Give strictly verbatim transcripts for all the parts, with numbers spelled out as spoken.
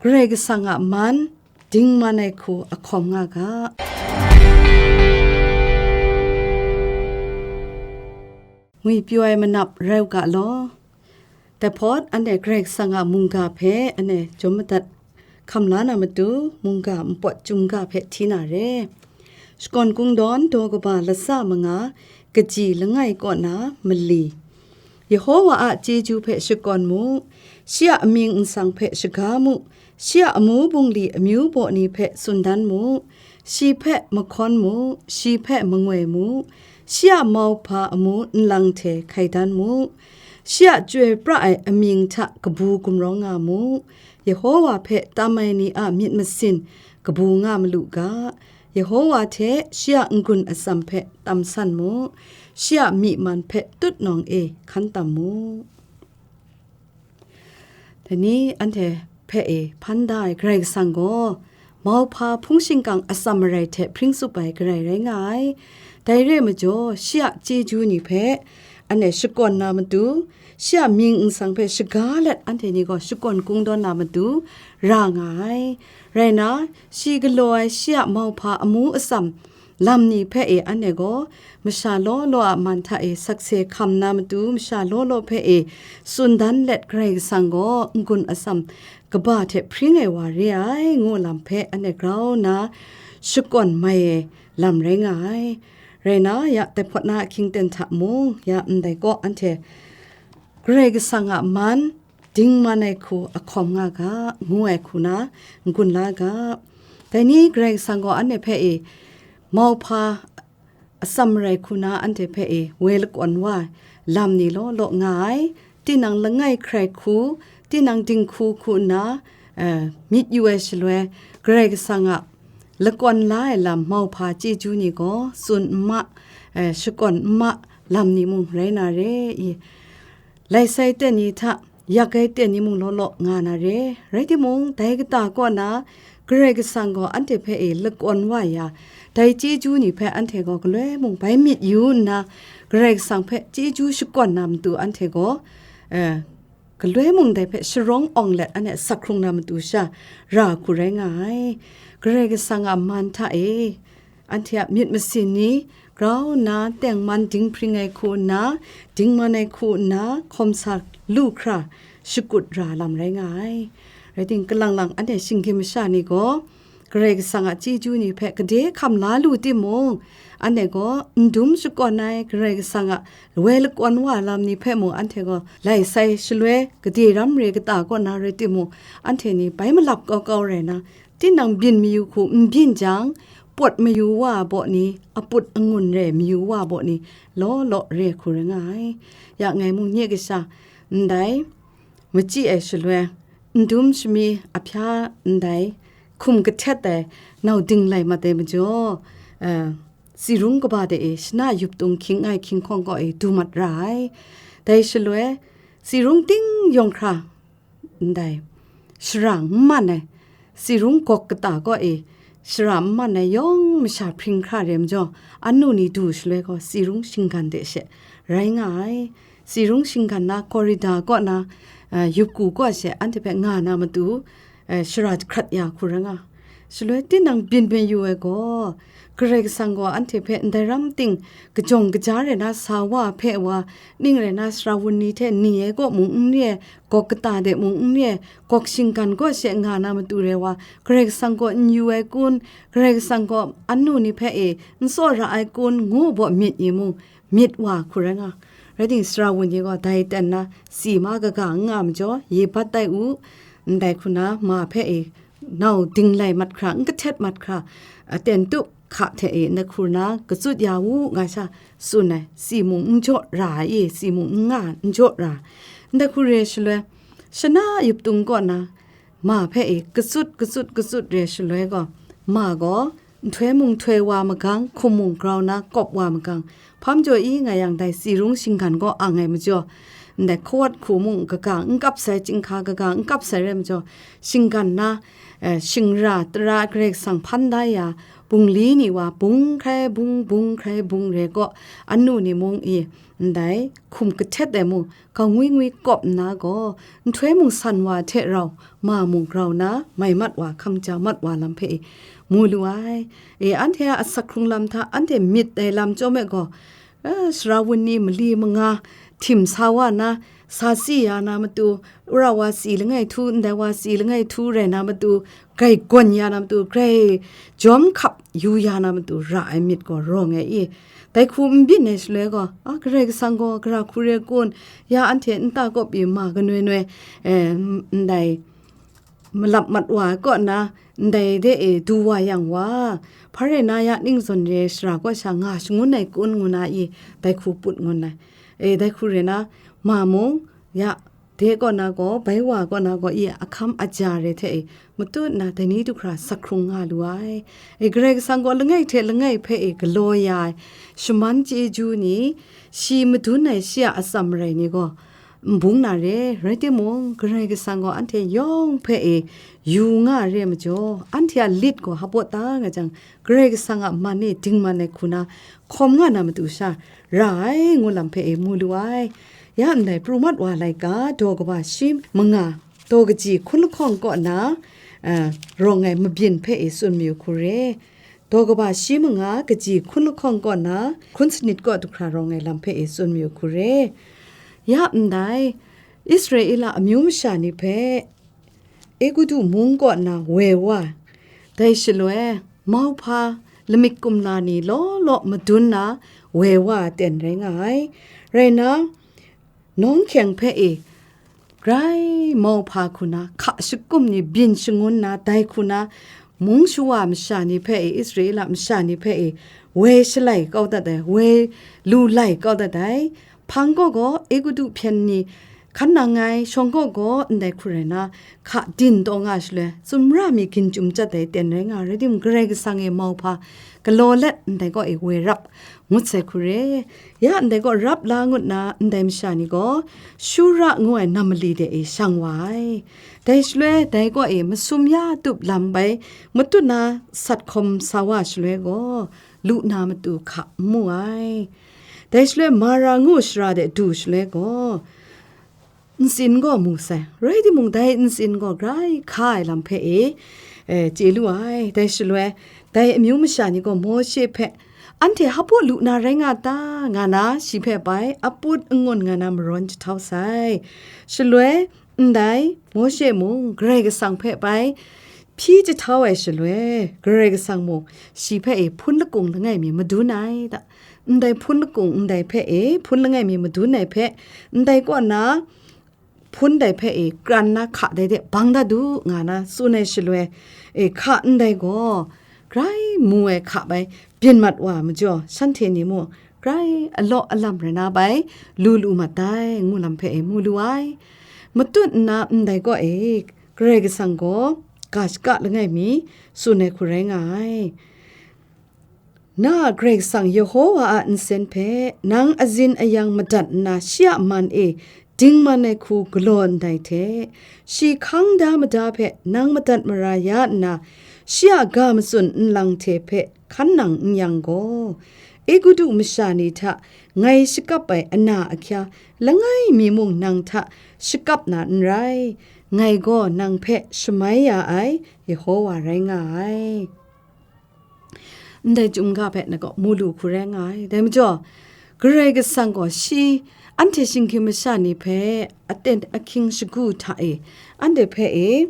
Karai Kasang a man, dingman ai hku a hkawm nga ga. Ngwipyaw ai manap rai u ga law. Dai hpawt, anhte Karai Kasang a mungga hpe anhte jawm madat hkam la na matu, mungga npawt chyum ga hpe hti na re. Shakawn Kungdawn daw kaba latsa manga, kaji langai kaw na mali. Yehowa a chyeju hpe shakawn mu, shi a amying nsang hpe shaga mu, shi a amu bungli amyu baw ni hpe tsun dan mu, shi hpe mahkawn mu, shi hpe mangoi mu, shi a mauhpa amu nlang hte hkai dan mu, shi a chyoi pra ai amying hta kabu gumrawng nga mu, Yehowa hpe tam ai ni a myit masin kabu nga malu ga, Yehowa hte shi a n-gun atsam hpe tam san mu, shi a myi man hpe tutnawng e hkan tam mu. Dai ni anhte hpe e hpan da ai Karai Kasang gaw, mauhpa hpung shingkang atsam marai hte hpring tsup ai Karai rai nga ai. Dai re ai majaw, shi a chyeju ni hpe anhte shakawn na matu, shi a mying nsang hpe shaga let anhte ni gaw shakawn kungdawn na matu ra nga ai. Rai na, shi galaw ai shi a mauhpa amu atsam lam ni hpe e anhte gaw, masha law law a man hta e sakse hkam na matu, masha law law hpe e tsun dan let Karai Kasang gaw n-gun atsam kaba hte hpring ai wa re ai, ngu lam hpe anhte grau nna shakawn mai ai lam rai nga ai. Rai na, ya dai hpawt na ahkying ten hta mung, ya ndai kaw anhte Karai Kasang a man, dingman ai hku a hkawm nga ga, ngu ai hku na n-gun la ga. Dai ni Karai Kasang gaw anhte hpe e mauhpa atsam rai hku na anhte hpe e woi lakawn wa ai lam ni law law nga ai, tinang langai hkrai hku, tinang dinghku hku nna, eh, myit yu ai shaloi, Karai Kasang a lakawn la ai lam mauhpa chyeju ni gaw tsun n ma, eh, shakawn n ma lam ni mung rai na re i. Lai sai ten ni hta, yak ai ten ni mung law law nga na re. Rai timung, dai kata kaw na, Karai Kasang gaw anhte hpe e lakawn wa ya, dai chyeju ni hpe anhte gaw galoi mung bai myit yu nna, Karai Kasang hpe chyeju shakawn na matu anhte gaw, eh, galoi mung dai hpe sharawng awng let anhte sak hkrung na matu sha ra hku rai nga ai. Karai Kasang a man hta e, anhte a myit masin ni grau nna tengman dinghpring ai hku nna, dingman ai hku nna, hkawm sa lu hkra shakut ra lam rai nga ai. Rai ting, kalang lang anhte shinggyim masha ni gaw, Karai Kasang a chyeju ni hpe gade hkam la lu timung, anhte gaw n dum shakawn ai Karai Kasang a woi lakawn wa lam ni hpe mung anhte gaw lai sai shaloi gade ram re kata kaw na rai timung, anhte ni bai malap kau kau rai na, tinang byin mayu hku n byin jang, pawt mayu wa baw ni, aput angun re mayu wa baw ni, law law re hku rai nga ai. Ya ngai mung nye kasha, ndai, machyi ai shaloi, n dum shami ahpya ndai, hkum kahtet ai, nau ding lai mat ai majaw, eh, tsi rung kaba de e, shana yup tung hkying ai hkying hkawng kaw e du mat ra ai. Dai shaloi, tsi rung ting yawng hkra, ndai, shara n man ai, tsi rung gawk kata kaw e, shara n man ai yawng masha hpring hkra re majaw, anu ni du shaloi gaw, tsi rung shinggan de she rai nga ai. Tsi rung shinggan na, korida kaw na, eh, yup ku kaw she anhte hpe nga na matu, eh, shara jahkrat ya hku rai nga. Shaloi tinang byin mayu ai gaw, Karai Kasang gaw anhte hpe ndai ram ting kajawng kaja rai na sa wa hpe wa, ning rai na sara wun ni hte ni ai kaw mung n re ai, gawk kata de mung n re ai, gawk shinggan kaw she nga na matu rai wa, Karai Kasang gaw n yu ai kun, Karai Kasang gaw anu ni hpe e n tsawra ai kun, ngu baw myit ni mung, myit wa hku rai nga. Rai timung, sara wun ni gaw dai ten na, tsi ma kaga n nga majaw, ye bat tai u, ndai hku na ma hpe e, nau ding lai mat hkra, n kahtet mat hkra, aten tup hka hte e, ndai hku na, katsut ya u, nga sha tsun ai, tsi mung n jaw ra ai e, tsi mung n nga, n jaw ra. Ndai hku re shaloi, shana yup tung kaw na, ma hpe e, katsut, katsut, katsut re shaloi gaw, ma gaw, nhtoi mung htoi wa magang, hkum mung grau na kawp wa magang, hpam jaw i nga yang dai tsi rung shinggan kaw ang ai majaw, ndai hkawat hku mung kaga n kap sai, chyinghka kaga n kap sai rai majaw, shinggan na, eh, shingra tara Karai Kasang hpan da ya, bungli ni wa bung hkrai bung, bung hkrai bung re gaw, anu ni mung i, ndai hkum kahtet ai mung, kangwi ngwi kawp nna gaw, nhtoi mung san wa hte rau, ma mung grau na, mai mat wa, hkam ja mat wa lam hpe e, mu lu ai. E, anhte a asak hkrung lam hta, anhte myit ai lam chyawm e gaw, a, sara wun ni mali manga htim sa wa na, sa si ya na matu, wora wa si langai htu, ndai wa si langai htu rai na matu, grai gawn ya na matu, grai jawm hkap yu ya na matu ra ai myit gaw rawng ai i. Dai hku n byin ai shaloi gaw, a, Karai Kasang gaw gara hku re kun, ya anhte nta kawp i ma kanoi noi, e, ndai malap mat wa ai kaw na, ndai de e du wa yang wa, hpa rai na ya ning zawn re sara kaw sha nga shangun ai kun ngu na i, dai hku put ngun ai. E, dai hku re na, ma mung, ya, de kaw na gaw, bai wa kaw na gaw, i ahkam aja re hte e, matut nna dai ni du hkra sak hkrung nga lu ai. E, Karai Kasang gaw langai hte langai hpe e galaw ya ai, shaman chyeju ni, shi madun ai shi a atsam marai ni gaw, n bung na re, rai timung, Karai Kasang gaw anhte yawng hpe e yu nga re majaw, anhte a lit gaw hpaw ta nga jang, Karai Kasang a man e dingman ai hku na hkawm nga na matu sha, ra ai ngu lam hpe e mu lu ai. Ya ndai pru mat wa laika, daw kaba shi manga, daw kaji hkun lahkawng kaw na, a, rawng ai mabyin hpe e tsun mayu hku re. Daw kaba shi manga kaji hkun lahkawng kaw na, hkun sanit kaw du hkra rawng ai lam hpe e tsun mayu hku re. Ya ndai, Israela amyu masha ni hpe Egutu mung kaw na woi wa, dai shaloi mauhpa lamik kumla ni law law madun na woi wa ten rai nga ai. Rai na, nawng hkyeng hpe e, grai mauhpa hku na, hka shakum ni byin shangun na, dai hku na, mung shawa masha ni hpe e, Israela masha ni hpe e, woi shalai kau dat ai, woi lu lai kau dat ai, hpang kaw gaw, Egutu hpyen ni hkan nang ai, shawng kaw gaw, ndai hku rai na, hka din taw nga shaloi, tsumra mi gin chyum chyat ai ten rai nga, rai timung, Karai Kasang e mauhpa galaw let, ndai kaw e woi rap, ngut sai hku re. Ya ndai kaw rap la ngut na ndai masha ni gaw, Shura ngu ai nam mali de e shang wa ai. Dai shaloi dai kaw e masum ya tup lam bai matut na sat hkawm sa wa shaloi gaw, lu na matu hka n mu ai. Dai shaloi Mara ngu shara de du shaloi gaw, ntsin gaw mu sai. Rai timung, dai ntsin gaw grai hka ai lam hpe e, e, chye lu ai. Dai shaloi, dai amyu masha ni gaw Mawshe hpe, "Anhte hpaw lu na rai nga ta?" nga na, shi hpe bai, aput angun nga na marawn jahtau sai. Shaloi, ndai Mawshe mung Karai Kasang hpe bai hpyi jahtau ai shaloi, Karai Kasang mung shi hpe e hpun lakung langai mi madun ai ta. Ndai hpun lakung ndai hpe e hpun langai mi madun ai hpe, ndai kaw na hpun dai hpe e kran na hka dai de bang dat u, nga na tsun ai shaloi, e hka ndai gaw, grai mu ai hka bai byin mat wa majaw, shanhte ni mung grai alaw alam rai na bai lu lu mat dai, ngu lam hpe e mu lu ai. Matut nna ndai kaw e, Karai Kasang gaw ga shaka langai mi tsun ai hku rai nga ai. Na a Karai Kasang Yehowa a nsen hpe nang azin ayang madat nna, shi a man e dingman ai hku galaw ndai hte, shi hkang da mada hpe nang madat mara ya nna, shi a ga matsun nlang hte hpe hkan nang n yang gaw, Egutu masha ni hta ngai shakap ai ana ahkya langai mi mung nang hta shakap na n rai. Ngai gaw nang hpe shamai ya ai Yehowa rai nga ai. Ndai chyum ga hpe na gaw mu lu hku rai nga ai. Dai majaw, Karai Kasang gaw shi anhte shinggyim masha ni hpe aten ahkying shagu hta e, anhte hpe e,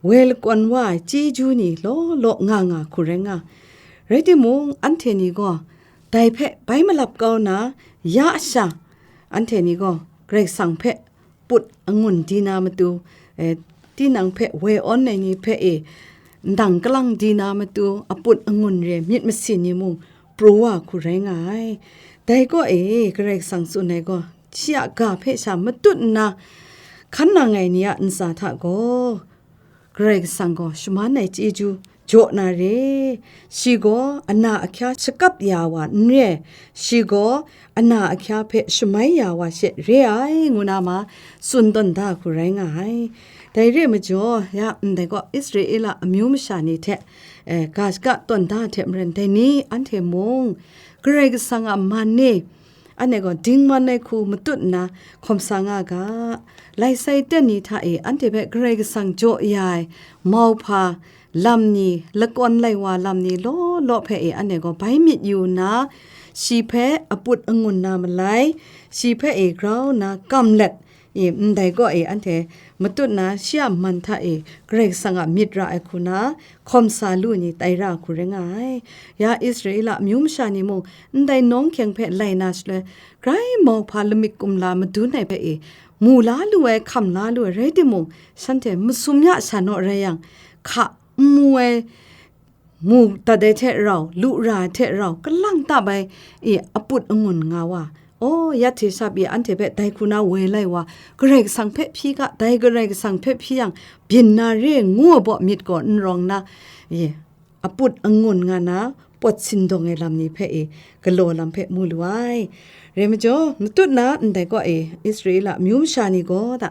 woi lakawn wa ai chyeju ni law law nga nga hku rai nga. Rai timung, anhte ni gaw dai hpe bai malap kau na, ya sha, anhte ni gaw Karai Kasang hpe put angun di na matu, eh, tinang hpe woi awn ai ni hpe e, ndang kalang di na matu, aput angun re myit masin ni mung pru wa hku rai nga ai. Dai kaw e, Karai Kasang tsun ai gaw, shi a ga hpe sha matut nna hkan nang ai ni a ntsa hta gaw, Karai Kasang gaw shaman ai chyeju jaw na re, shi gaw ana ahkya shakap ya wa n re, shi gaw ana ahkya hpe shamai ya wa she re ai, ngu na ma tsun tawn da hku rai nga ai. Dai re ai majaw, ya ndai gaw Israela amyu masha ni hte, eh, ga shaka tawn da ai hte maren, dai ni anhte mung Karai Kasang a man ni, anhte gaw dingman ai hku matut nna hkawm sa nga ga. Lai sai ten ni hta e anhte hpe Karai Kasang jaw ya ai mauhpa lam ni, lakawn lai wa lam ni law law hpe e anhte gaw bai myit yu nna, shi hpe aput angun na malai, shi hpe e grau nna kam let, i, ndai gaw e anhte matut nna shi a man hta e Karai Kasang a myit ra ai hku na hkawm sa lu ni tai ra ai hku rai nga ai. Ya Israela amyu masha ni mung ndai nawng hkyeng hpe lai na shaloi, grai mauhpa lamik kumla madun ai hpe e mu la lu ai, hkam la lu ai rai timung, shanhte masum ya sha naw rai yang, hka n mu ai, mu dat ai hte rau, lu ra ai hte rau, kalang tap ai, i, aput angun nga wa. Aw, ya hte shap i anhte hpe dai hku na woi lai wa, Karai Kasang hpe hpyi ga, dai Karai Kasang hpe hpyi yang, byin na re ngu ai baw myit gaw n rawng na, i, aput angun nga na, pawt sindawng ai lam ni hpe i, galaw lam hpe mu lu ai. Rai majaw, matut na ndai gaw e, Israela amyu masha ni gaw da,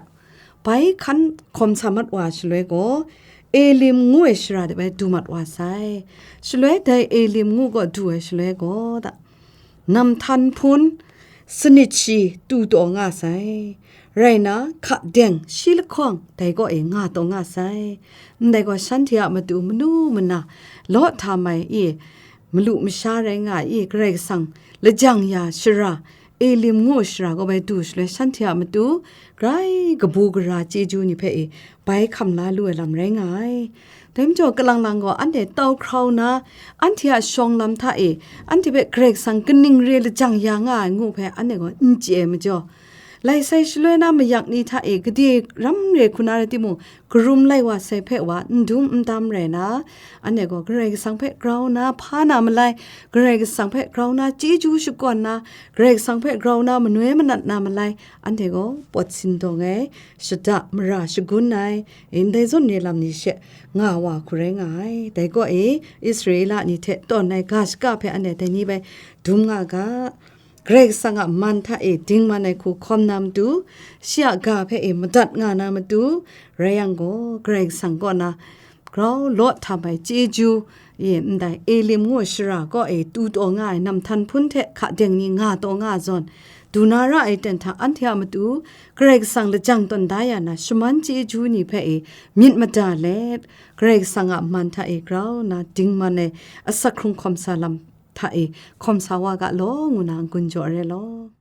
bai hkan hkawm sa mat wa shaloi gaw, Elim ngu ai shara de bai du mat wa sai. Shaloi dai Elim ngu gaw du ai shaloi gaw da, namhtan hpun sanit shi tu taw nga sai. Rai na, hka deng shi lahkawng dai gaw e nga taw nga sai. Ndai gaw shanhte a matu manu mana law hta mai i, malu masha rai nga i, Karai Kasang lajang ya shara, Elim ngu shara gaw bai du shaloi, shanhte a matu grai kabu gara chyeju ni hpe e bai hkam la lu ai lam rai nga ai. Dai majaw, kalang lang gaw anhte tau hkrau na, anhte a shawng lam hta e, anhte hpe Karai Kasang kaning re lajang ya nga ai ngu hpe anhte gaw n chye ai majaw, lai sai shaloi na mayak ni hta e gade ram re hku na rai timung, karum lai wa sai hpe wa n dum n dam rai na, anhte gaw Karai Kasang hpe grau na hpa na malai, Karai Kasang hpe grau na chyeju shakawn na, Karai Kasang hpe grau na manoi manat na malai, anhte gaw pawt sindawng ai, shada mara shagun ai, ndai zawn re lam ni she nga wa hku rai nga ai. Dai gaw e, Israela ni hte tawn ai ga shaka hpe anhte dai ni bai dum nga ga. Karai Kasang a man hta e dingman ai hku hkawm na matu, shi a ga hpe e madat nga na matu, rai yang gaw, Karai Kasang kaw na grau law hta mai chyeju, i, ndai Elim ngu shara kaw e tu taw nga ai namhtan hpun hte hka deng ni nga taw nga zawn, du na ra ai ten hta anhte a matu, Karai Kasang lajang tawn da ya na shaman chyeju ni hpe e myit mada let, Karai Kasang a man hta e grau na dingman ai asak hkrung hkawm sa lam hta e hkawm sa wa ga law, ngu na n-gun jaw re law.